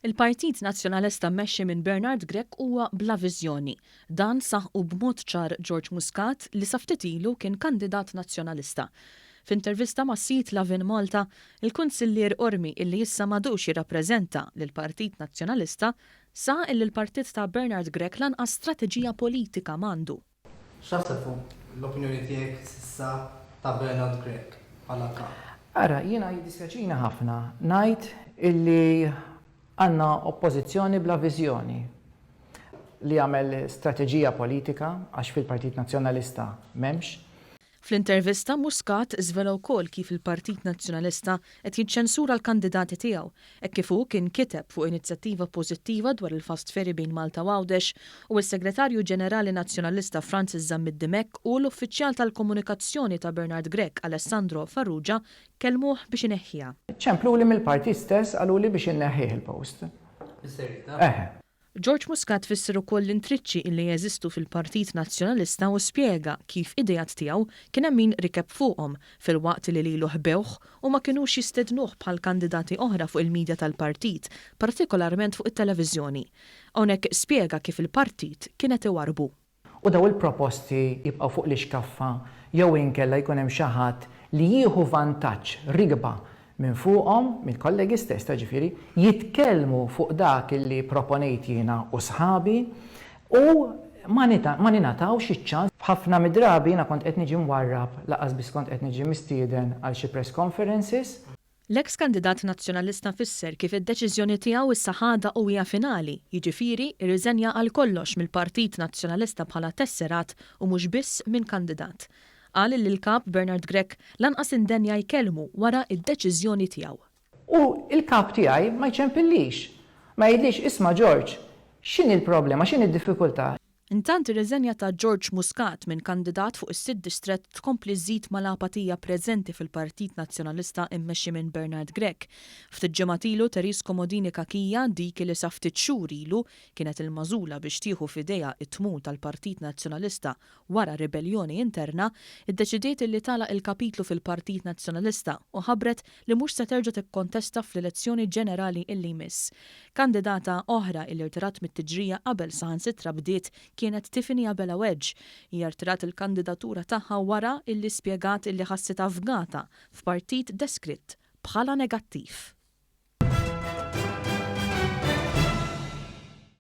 Il-Partit Nazzjonalista mmexxi minn Bernard Grech huwa bla viżjoni. Dan saħqu b'mod ċar George Muscat li sa ftit ilu kien kandidat Nazzjonalista. F'intervista mas-sit Lovin Malta, il-Kunsillier Qormi illi issa m'għadux jirrappreżenta lill-Partit Nazzjonalista saħaq illi l-partit ta' Bernard Grech lanqas strateġija politika m'għandu. X'taħseb fuq l-opinjoni tiegħek s'issa ta' Bernard Grech bħala kap? Ara, jiena jiddispjaċini ħafna ngħid illi għandna oppożizzjoni bla viżjoni li jagħmel strateġija politika għax fil-Partit Nazzjonalista m'hemmx. Fl-intervista, Muscat żvela wkoll kif il-Partit Nazzjonalista qed jiċċensura l-kandidati tiegħu, hekk kif hu kien kiteb fuq inizjattiva pożittiva dwar il-fast ferry bejn Malta u Għawdex u s-Segretarju Ġenerali Nazzjonalista Francis Zammit Dimech u l-Uffiċjal tal-Komunikazzjoni ta' Bernard Grech Alessandro Farrugia kellmuh biex ineħħiha. Ċempluli mill-partit stess qaluli biex inneħħih il-post. Bis-serjetà? Eħe. George Muscat fisser ukoll l-intriċċi illi jeżistu fil-Partit Nazzjonalista u spjega kif ideat tiegħu kien hemm min rikeb fuqhom filwaqt li lilu ħbewh u ma kinux jistednuh bħal kandidati oħra fuq il-media tal-partit, partikolarment fuq it-televiżjoni. Hawnhekk spjega kif il-partit kien qed iwarrbu. U dawn il-proposti jibqgħu fuq l-ixkaffa jew inkella jkun hemm xi ħadd li jieħu vantaġġ, rikba, minn fuqhom, mill-kollegi stess ta' ġifieri, jitkellmu fuq dak li proponejt jiena u sħabi u ma ningħatawx iċ-ċans. F'ħafna mid-drabi jiena kont qed niġi mwarrab, lanqas biss kont qed niġi mistieden għal xi press conferences. L-eks kandidat Nazzjonalista fisser kif id-deċiżjoni tiegħu issa ħadha u hija finali, jiġifieri irriżenja għal kollox mill-Partit Nazzjonalista bħala tesserat u mhux biss minn kandidat. Qal illi l-Kap Bernard Grech lanqas indenja jkellmu wara d-deċiżjoni tiegħu. U l-kap tiegħi ma jċempillix. Ma jgħidlix, isma' George, x'inhi l-problema, x'inhi d-diffikultà? Intant ir-riżenja ta' George Muscat minn kandidat fuq is-sitt distrett tkompli żżid mal-apatija preżenti fil-Partit Nazzjonalista immexxi minn Bernard Grech. Ftit ġimgħat ilu Therese Comodini Cachia, dik li sa ftit xhur ilu kienet il-magħżula biex tieħu f'idejha t-tmun tal-Partit Nazzjonalista wara ribelljoni interna, iddeċidiet illi tagħlaq il-kapitlu fil-Partit Nazzjonalista u ħabbret li mhux se terġa' tikkontesta fl-elezzjoni ġenerali illi jmiss. Kandidata oħra illi rtirat mit-tiġrija qabel saħansitra bdiet kienet Tiffany Abela Wedge. Hija rtirat il-kandidatura tagħha wara illi spjegat illi ħassitha fgata f'partit deskritt bħala negattiv.